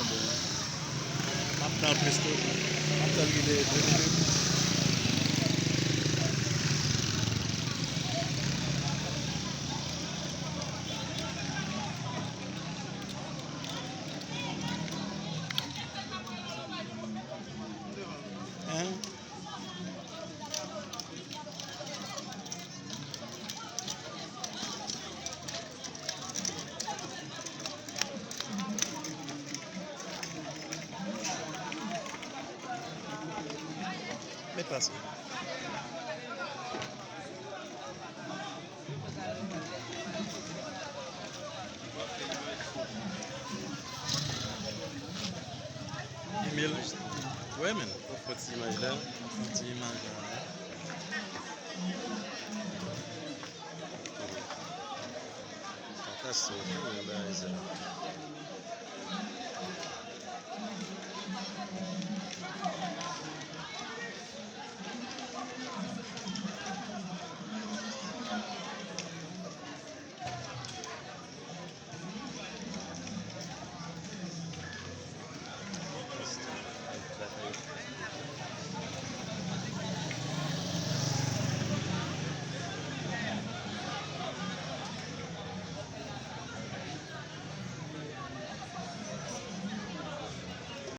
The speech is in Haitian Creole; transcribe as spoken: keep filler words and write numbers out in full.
M ap tann prèske, m ap tann gen de, de minit. Hein? Met pase. Emil. Wè, men. Fò ti imaj la. Fò ti imaj la. Katastwòf, wi, men bagay sa.